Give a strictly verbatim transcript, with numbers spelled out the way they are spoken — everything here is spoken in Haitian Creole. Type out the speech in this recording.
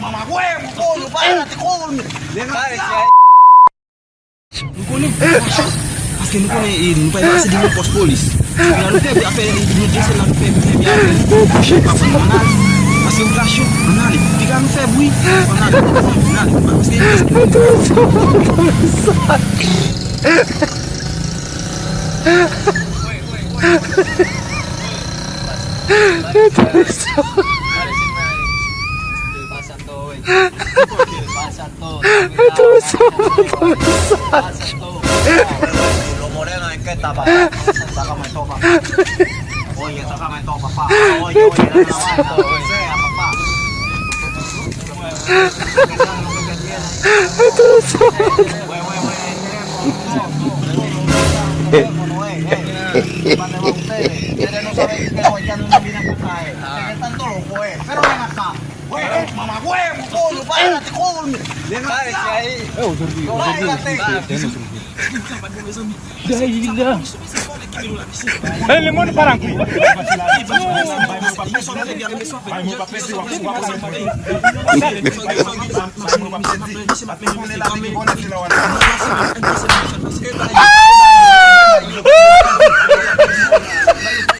Mamagwèvo, coño, párate, coño. Nou konnen, paske nou konnen, e, nou pa pase devan pòs polis. Epi la nou fè bri, apre nou desann la, nou fè bri, epi apre nou pa pran, ann ale. Paske ou gason, ann ale. Piga nou fè bri, ann ale. Ann ale. Paske Ay, ay. Ay, le mono para aquí.